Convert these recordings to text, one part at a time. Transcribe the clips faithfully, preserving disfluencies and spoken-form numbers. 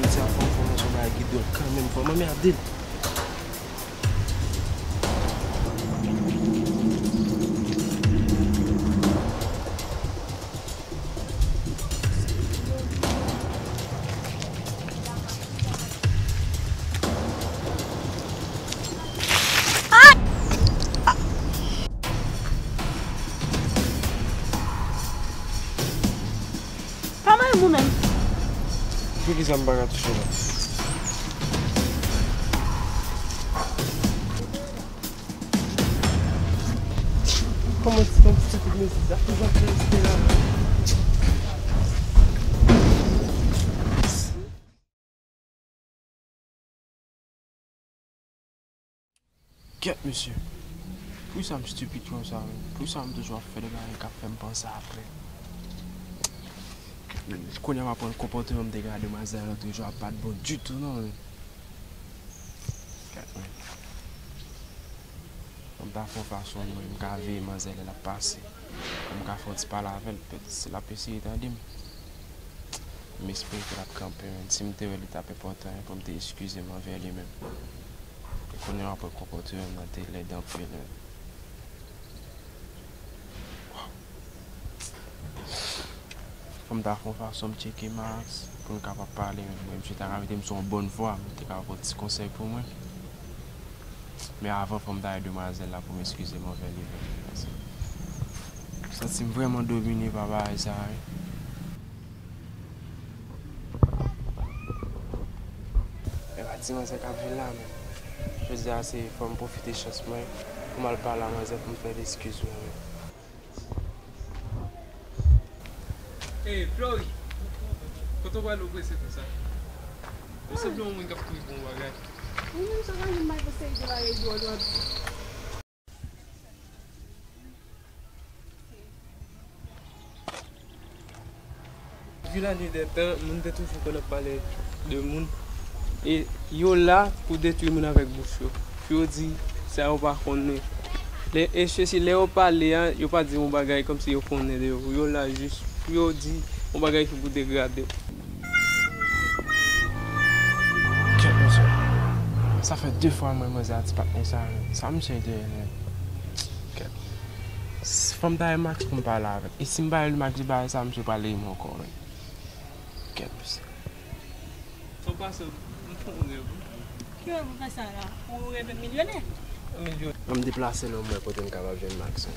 Mesye ap fè yon fòmasyon bagay ki dwòl kanmenm, fò manmi ap di l. Pa mwen ou menm. Poukisa m pa ka touche la? Kòman ti fanm stupid mesye sa? Ki jan de reste la? Kèt mesye. Poukisa m stupid konsa menm? Poukisa m toujou ap fè de bagay k ap fè m panse apre? Kèt menn, kounye a m aprann konpòteman m te gen a demwazèl lòt jou a pa t bon ditou non menn. Kèt menn. Fò m ta fè yon fason mwen m ka veye manzè lè l ap pase. Pou m ka fè yon ti pale avè l, petèt si l ap eseye tande m. M espere ke l ap kanpe menn. Si m te wè li t ap enpòtan pou m te eskize m anvè li menm. Kounye a m ap konpòteman m nan te lèd anpil menn. Fò m ta fè yon fason m tcheke Max pou n kapab pale menm. Mwen, misye ta ka mete m sou yon bòn vwa, m te ka fè yon ti konsèy pou mwen. Men avan, fò m ta wè demwazèl la pou m eskize m anvè li menm. Paske m santi m vrèman domine pa bagay sa a wi. E pa ti manzè k ap vin la menm. Jodi a se fò m pwofite chans mwen pou m al pale a manzè pou m fè l eskiz mwen menm. Ey, Flori! Kote w prale ou prese konsa? Ou sanble yon moun k ap kouri pou yon bagay. Ou menm sa pa janm bay pou seri de bagay dwòl w ap di. Depi la nuit des temps, moun te toujou konn ap pale de moun. E yo la pou detwi moun avèk bouch yo. Pou yo di sa yo pa konnen. Lè, espesye lè yo pale a, yo pa di yon bagay kòmsi yo konnen de yo. Yo la jis pou yo di yon bagay ki pou degrade yo. Kèt mesye. Sa fè de fwa mwen manzè a ti patnè sa menm. Sa misye te ye menm. Kèt. Fò m ta wè Max pou m pale avè l. E si m pa wè Max di bagay sa, misye pral leye m ankò menm. Kèt mesye. An pasan, m fè yon rèv wi. Ki rèv ou fè sa la? Ou reve milyonè? An m deplase non m wè kote m kapab jwenn Max wi.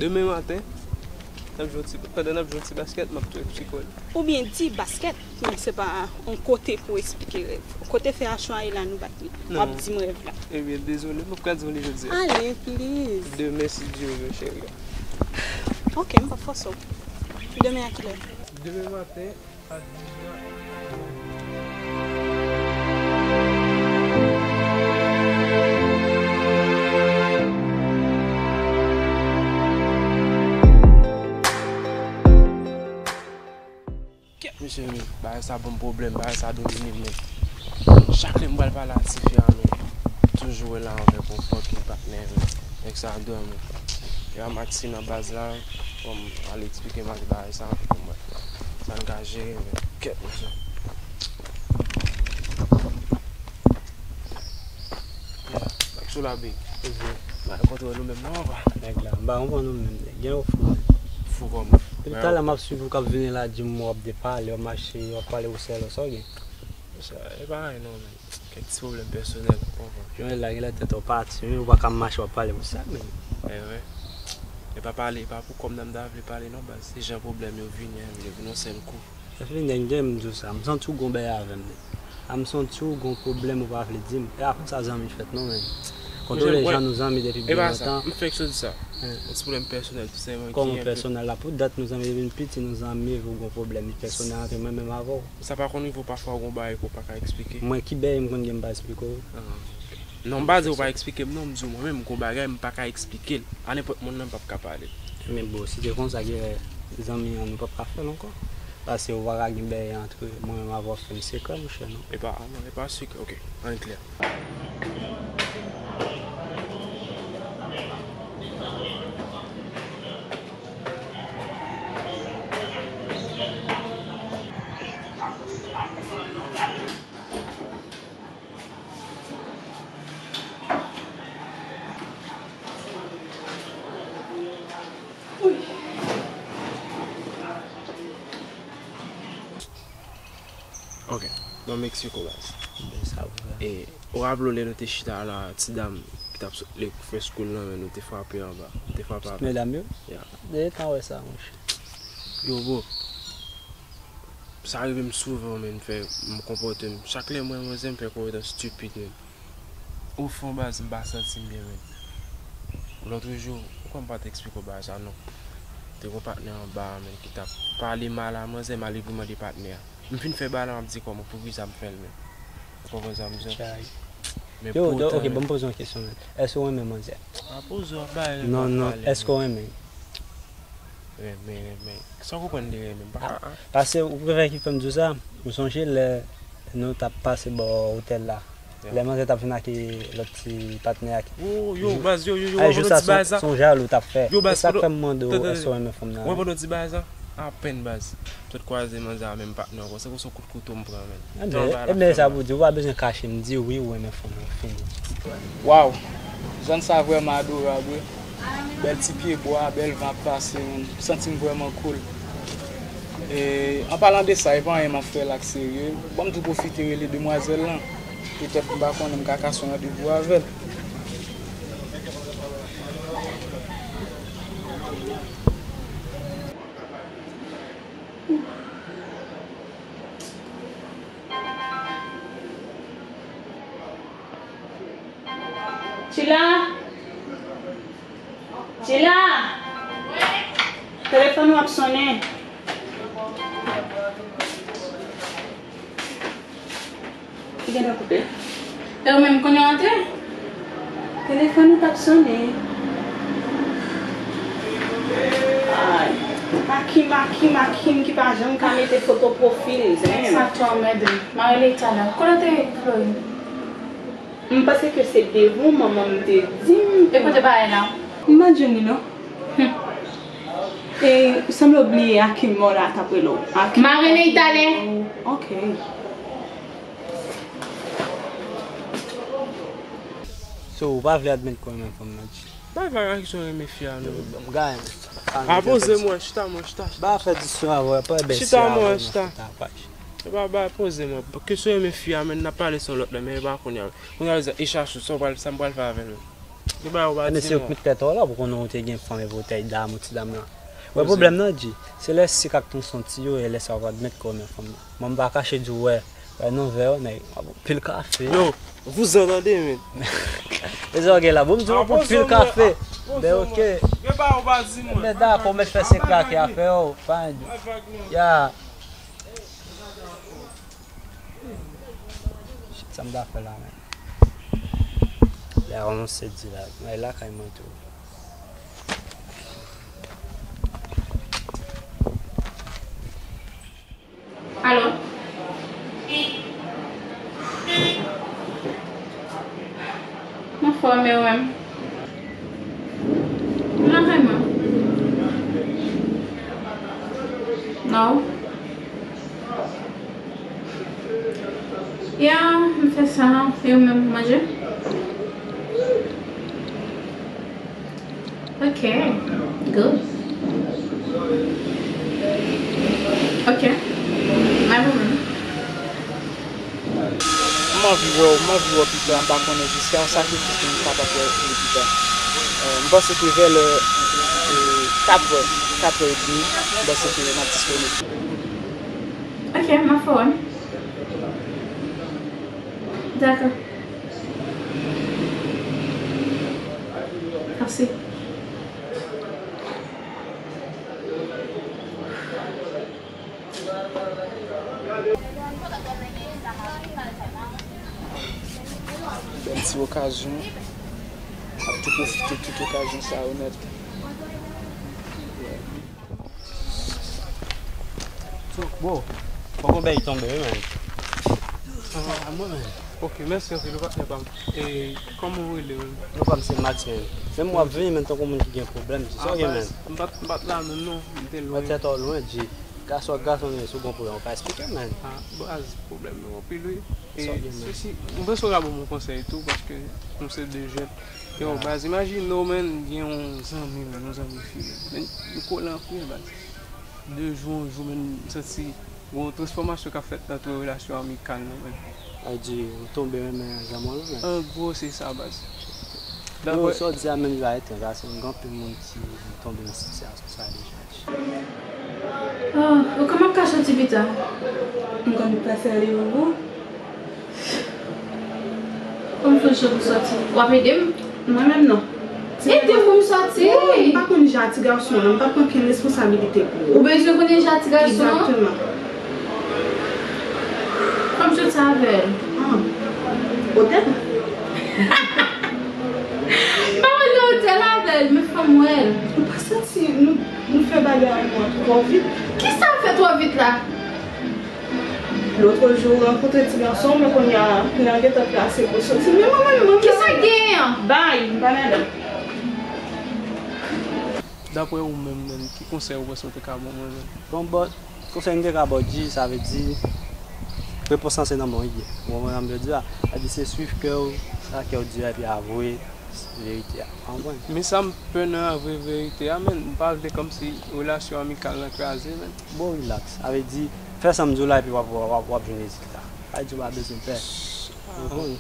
Demen maten, n ap jwe yon ti, pandan n ap jwe yon ti baskèt, m ap tou eksplike w li. Ou byen di baskèt, men se pa yon kote pou eksplike rèv. Kote fè achwa ye la nou bat li. W ap di m rèv la. Ebyen, dezole, m ap ka di w li jodi a. Ale, please. Demen, si Dye vle, cheri. Ok, m p ap fòse w. Demen a kilè? Demen maten, a dis zè. Kèt mesye, men bagay sa ban m pwoblèm, bagay sa domine m, men chak lè m pral pale a tifi a, men toujou wè l anvè pou fucking patnè, men nèg sa dòmi. Epa Max ki nan baz la, fò m al eksplike Max bagay sa pou m wè sa n ka jere, men kèt mesye. Max ou la big. Mwen kontre nou menm non papa. Nèg la, m pa konprann ou menm. Gen yon fou. Fou kòman? Depi talè m ap swiv ou k ap vini la, di m w ap depale, w ap mache, w ap pale pou sèl ou, sa w gen? Sa, e pa anyen non, men. Kèk ti pwoblèm pèsonèl, ou konprann. Jan w ye la, genlè tèt ou pati, men ou pa ka mache, w ap pale pou sèl, men. E vre. E pa pale, e pa pou kòm nan m ta vle pale non, baz. Se jan pwoblèm yo vini, yo vin yon sèl kou. Sa fè nèg m di w sa, m santi w gon bagay avè m. A m santi w gon pwoblèm ou pa vle di m. E pa konsa zanmi fèt non, men. Kontwole jan nou zanmi depi byen lontan. M fenk sot di sa. Yon ti pwoblèm pèsonèl, tou senpleman. Kòman pèsonèl la? Pou dat nou zanmi depi n piti, nou zanmi, epi w gon pwoblèm pèsonèl ant mwen menm avè w. Sa pa konn rive w pafwa w gon bagay ke w pa ka eksplike? Mwen ki bagay m konn gen m pa eksplike w? Non, m pa di w pa eksplike m non, m di w mwen menm m gon bagay m pa ka eksplike l a nenpòt moun nan, m p ap ka pale l. Men bon, si te konsa, genlè zanmi an nou p ap ka fè l ankò. Paske ou pa ka gen bagay ant mwen menm avè w fè m sekrè, monchè, non. E pa, non, e pa sekrè, ok, ann klè. Ok, bon, Meksiko, baz. Bèl sa, ou vre. E, ou raple w lè nou te chita la, ti dam ki t ap sot li fè school nan men nou te frape anba. Nou te frape avè l. Medam yo? Ya. Detan wè sa, monchè. Yo, bro. Sa rive m souvan, men, m fè, m konpòte m. Chak lè m wè manzè, m fè konpòte m stupid, men. Ofon, baz, m pa santi m byen, men. Lòt jou, ou kwè m pa t eksplike w bagay sa, non. Te gon patnè anba a, men, ki t ap pale mal a manzè, m ale pou mande patnè a. M fin fè bagay la, m ap di kòman, poukisa m fè l, men. Ou konprann sa m di w? Chay. Men yo, yo, ok, ban m poze yon kesyon, men. Èske w renmen manzè? A poze w ap bay, non, non, èske w renmen? Renmen, renmen. Sa w konprann de renmen? M pa ka. Paske ou prefere ki fè m di w sa, ou sonje lè nou t ap pase bò otèl la. Lè manzè t ap vin ak lòt ti patnè a. Yo, yo, baz, yo, yo, yo, wè pandan ti bagay sa. Son jalou t ap fè. Yo, baz, e sa k fè m mande w, èske w renmen fanm nan? Wè pandan ti bagay sa, apèn, baz. Tout kwaze manzè a menm patnè ankò. Se konsa kout kouto m pran, men. Ebyen, ebyen, sa pou di, ou pa bezwen kache m, di wi, ou renmen fanm nan, fini. Waw! Zòn sa vrèman adorab, wi. Bèl ti pyebwa, bèl van ap pase, man. M santi m vrèman cool. E, an palan de sa, e pa anyen m ap fè la k serye. Ban m tou pwofite rele demwazèl lan. Petèt m pa konnen m ka kase yon randevou avè l. Chila! Chila! Telefòn ou ap sonnen. Li gentan koupe. E ou menm, kounye a w antre? Telefòn ou t ap sonnen. Ay, Akim, Akim, Akim ki pa janm ka mete foto pwofil, zen. Sa twò anmèdan. M a rele talè. Kote w te ye, Chloé? M panse ke se devan manman m te di m. E kote bagay la? M pa jwenn li non. Hmm. E sanble w bliye Akim mò la t ap rele w. Akim. M a rele l talè. Ok. So, ou pa vle admèt ke w renmen fanm nan, G? Bay vag a kesyon renmen fi a non. Bon, gade, a poze mwen, chita mwen, chita, chita. Ba fè diskisyon avè w, pa bèse avè w nan chita. Chita mwen, chita. Ba, ba, poze mwen. Kesyon renmen fi a, men n ap pale sou lòt la, men e pa kounye a. Kounye a, e chache, sa w pral, sa m pral fè avè l, men. Gen bagay ou pa di mwen. Mesye, ou k met tèt ou la, pou konnen ou te gen fanm epi ou te dam, ou ti dam nan. Wè pwoblèm nan, G, se lè sik ak tannsyon ti yo, e lè sa w admèt ke w renmen fanm nan. Mwen, m pa kache di w, wè, wè, nan vè yo, nèg, w ap pil kafe. Yo, vouzan tande, men. E sa w gen la, bon, m di w pou pil kafe. Ben, ok. Gen bagay ou pa di mwen. Men dakò, w mèt fè se klake afè w, pa anyen. Ya. Shit, sa m ta fè la, men. Lè a kòmanse di la, mwen lakay mwen tou. Alo? Mwen fò, men ou menm? Mwen lakay mwen. Non. Ya, m fè sa. E ou menm, ou manje? Ok. Good. Ok. Mwen menm. M anvi wè w, m anvi wè w pita, m pa konnen jiska yon sakrifis ke m kapab fè pou li pita. Euh, m panse ke vè lè, euh, katrè, katrè edmi, m panse ke m ap disponib. Ok, m ap fè w wè m. Dakò. Mèsi. Bèl ti okazyon. Ap tou pwofite tout okazyon sa yo nèt. Bon, poko bay tonbe wi, man. Ah, mwen menm. Ok, mèsi anpil, patnè pa m. E kòman w rele menm? Non pa m se Max, man. Menm w ap vini, men tankou moun ki gen pwoblèm, se sa w gen, man. M pa t, m pa t la menm non, m te lwen. Tèt ou lwen, G. Gason ak gason, men si w gen pwoblèm, ou ka eksplike, man. Ah, baz, pwoblèm yo anpil, wi. E si, si, m panse w ka ban m yon konsèy tou, paske nou se de jèn. Yo, baz, imajine w, man, gen yon zanmi, man, yon zanmi fi, man. Men, nou kole anpil, baz. De jou an jou, man, m santi Gon transfòmasyon k ap fèt nan tou relasyon amikal nou menm. Sa vle di, ou tonbe renmen zanmi w lan menm? An gwo, se sa, baz. Non, sa w di a menm li pa etranj, paske gen anpil moun ki tonbe nan sitiyasyon sa deja. Oh, ou ka m ap ka soti pita? M konn pa sèlye ou. Kòm sou cho pou sòti. W ap ede m? Mwen menm non. Ede m pou m sòti. Oh, m pa konn jan ti gason an, m pa pran okenn responsabilite pou ou. Ou bezwen konnen jan ti gason an? Egzakteman. Fò m soti avè l. Ah. Otèl? M pa pral nan otèl avè l, men fò m wè l. Ou pa santi nou, nou fè bagay an twò vit? Kisa m fè twò vit la? Lòt jou, ou rankontre ti gason, men kounye a, kounye a gentan plase pou soti. Men mwen menm, mwen menm. Kisa k genyen an? Bay, m pa ladan. Daprè ou menm, menm, ki konsèy ou panse ou te ka ban mwen menm? Bon, bò, konsèy m te ka ba w, G, sa vle di, repons lan se nan men w li ye. Ou konprann sa m vle di a? Sa vle di se swiv kè w, sa kè w di a, epi avwe verite a. Ou konprann? Men sa m pè nan avwe verite a, menn. M pa vle kòmsi relasyon amikal lan kraze, menn. Bon, rilaks. Sa vle di, fè sa m di w la, epi w ap, w ap, w ap jwenn rezilta. Sa vle di w pa bezwen pè. Ou konprann?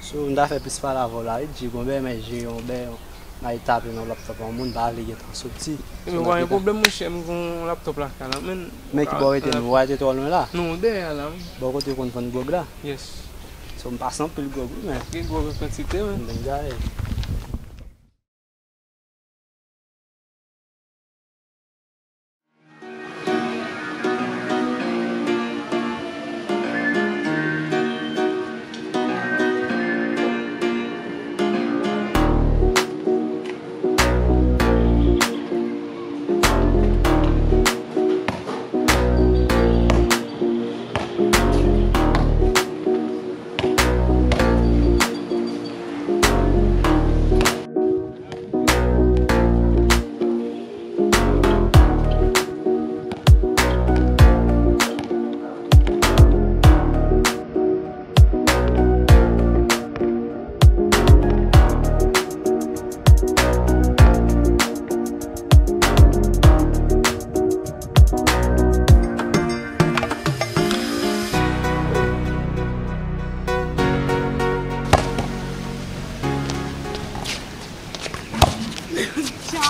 So, m ta fè plis pale avè w la, wi, G, gon bèy, men G, yon bèy, m al tape nan laptop yon moun, m pa vle gentan soti. Ebyen, pa gen pwoblèm, monchè, m gon laptop lakay la, menn. Men ki bò w rete, nou pa rete twò lwen la? Non, dèyè a la, wi. Bò kote yo konn vann gwòg la? Yes. So, m pase anpil gwòg, wi, men. Gen gwòg an kantite, menn. M vin gaye. Tcha.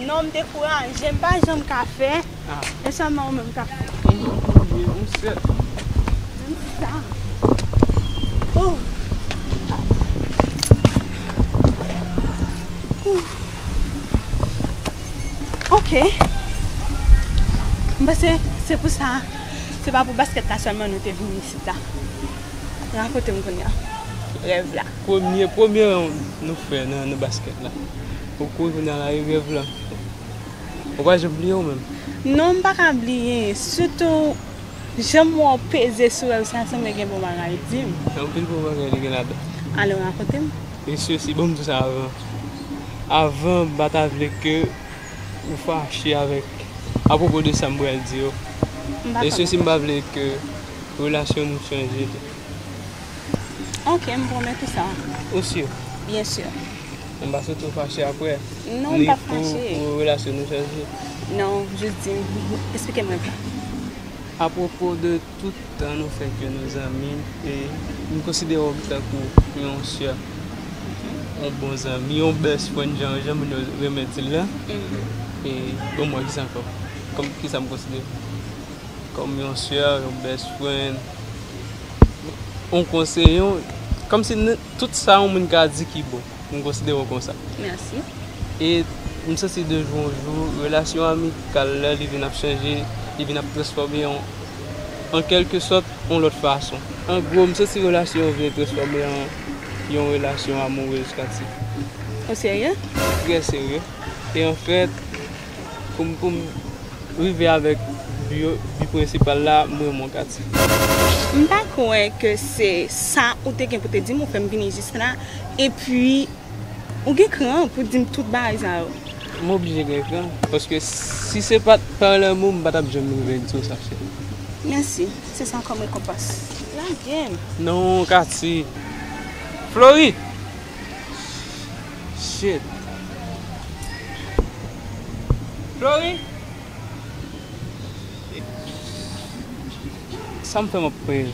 Non, m dekouraje, m pa janm ka fè. Ah. E sèlman ou menm k ap fè. Ou sèt. Menm sa. Oh. Ouh. Ok. M panse se pou sa, se pa pou baskèt la sèlman nou te vin isit la. Rakonte m kounye a. Rèv la. Premye, premye round nou fè nan, nan baskèt la. Ou kouri pou n al rèv la. Ou pa janm bliye ou menm? Non, m pa ka bliye. Sitou, jan m wè w peze sou rèv sa, sanble gen bon bagay di m. Anpil bon bagay li gen ladan. Alò, rakonte m. E sesi, bon, m di w sa avan. Avan, m pa ta vle ke ou fache avèk, apwopo de sa m pral di yo. M pa... E sesi, m pa vle ke relasyon nou chanje tou. Ok, m pwomèt ou sa. Ou si? Byen si. M pa swete w fache apre. Non, m p ap fache. Ni pou, pou relasyon nou chanje. Non, jis di m, esplike m rèv la. Apwopo de tout tan nou fè ke nou zanmi, e m konsidere w tankou yon sè, yon bon zanmi, yon best friend, jan, jan moun yo renmen di l la. Mhm. E, bon, mwen, kisa ankò? Kòm kisa m konsidere w? Kòm yon sè, yon best friend, yon konseye, yon, kòmsi n-, tout sa yon moun ka di ki bon, m konsidere w konsa. Mèsi. E m santi de jou an jou, relasyon amikal la, li vin ap chanje, li vin ap transfòme an, an kèlke sòt, yon lòt fason. An gwo, m santi relasyon an vin transfòme an yon relasyon amourez, Cathy. O serye? Trè serye. E anfèt, pou m, pou m rive avèk bi yo, bi prensipal la, m renmen w, Cathy. M pa kwè ke se sa ou te gen pou te di m, ou fè m vini jis la, epi ou gen kran pou di m tout bagay sa yo. M oblije gen kran, paske si se pa t pa lanmou, m pa t ap janm rive di w sa, cheri. Mèsi, se sa kòm rekonpans. Lage m. Non, Cathy. Flori! Shit. Flori! Sa m fè m ap peye.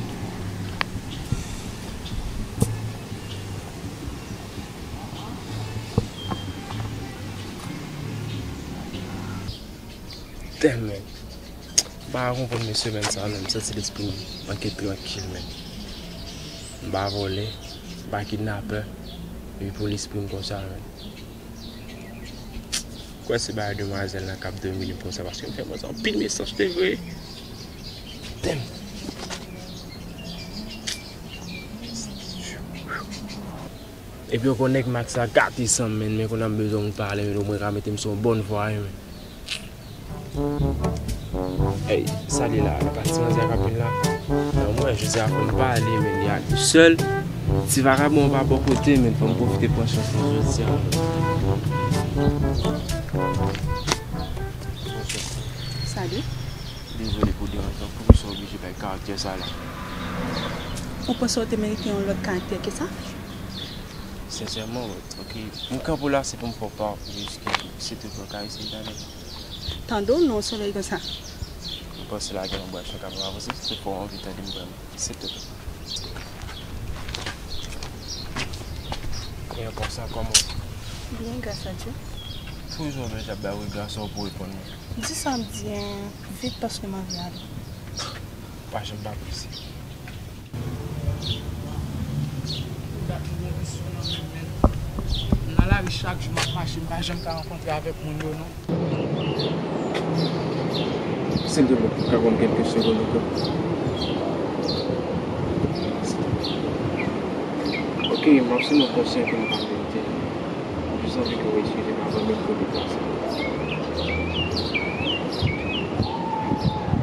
Damn, man. M pa ka konprann men semèn sa a, menm. M santi lespri m manke trankil, menm. M pa vòlè, m pa kidnapè, epi pou lespri m konsa, menm. Kwè se bagay demwazèl nan k ap domine m konsa, paske m fè mwen sa anpil mesaj, te vre. Damn. Epi w konn nèg Max la gate san m, menn, men kounye a m bezwen moun pale, menn, omwen ka mete m sou yon bòn vwa, wi, menn. Ey, sa li la, e pa ti manzè k ap vin la. Nan mwen, jodi a fò m pale, menn, li a li sèl. Ti vagabon an pa bò kote, menn, fò m pwofite pran chans mwen jodi a, menn. Salut. Dezole pou deranjman, poukisa w oblije bay karaktè sa la? Ou panse w te merite yon lòt karaktè ke sa? Sensèman, wi. Ok, m kanpe w la, se pou m fè w pa jiske, silteplè, w ka eseye tande m? Tande w non, solèy konsa. M panse la gen yon bwach nou ka pran avanse, se fò w anvi tande m vrèman, silteplè. E ankò sa, kòman w ye? Byen, gras a Dye. Toujou bezwen ap ba w gras ou pou reponn mwen. Di sa w ap di an vit paske m anvi ale. Pa janm pa prese. Dat m gen kesyon nan men m, men nan lari chak jou m ap mache, m pa janm ka rankontre avèk moun yo non. Silteplè, ou ka ban m kèlke segonn ankò? Ok, m ap sèlman konsyan ke m pa merite. M jis anvi ke w eskize m avan menm ke w deplase.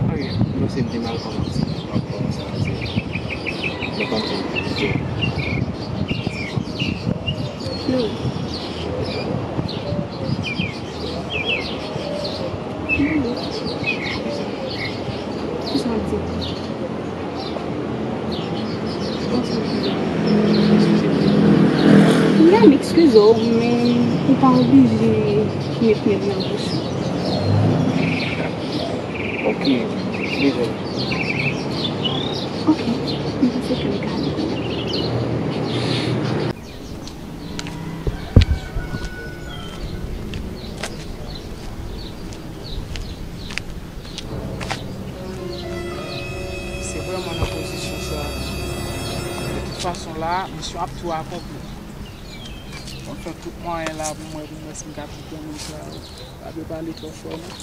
Ok, m panse m te mal kòmanse. M ap kòmanse anvizaje. Men kòmsi m te. Kisa w ap di? Ya, m eskize w, men ou pa oblije met nèg nan bouch ou. Ok, dezole. Ok, m panse ke m ka ale. Se vrèman nan pozisyon sa a. De tout fason la, misyon ap tou akonpli. Mwen fè tout mwayen la pou mwen, pou mwen si m ka kite moun sa yo. Pa dwe pale twò fò non.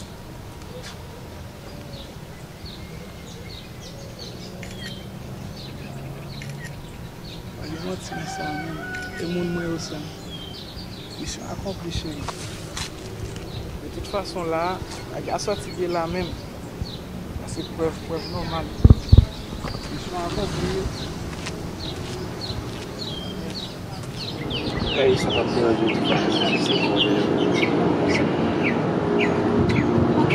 Pa gen manti nan sa menm. E moun mwen yo sa. Misyon akonpli, cheri. De tout fason la, lage asòti pye la menm. Paske prèv, prèv nòmal. Misyon akonpli. Ey, sa p ap deranje w ti pa se kòde. Ok.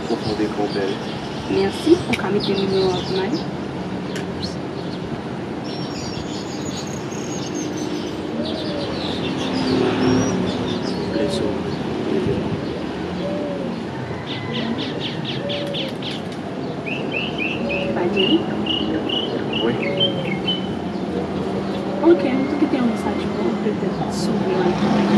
Ou fon de kò bèl. Mèsi. Ou ka mete nimewo a pou m ale? Bless you. Pa di wi. Wi. Ok, m tou kite yon mesaj pou ou, petèt si w vle w al travay.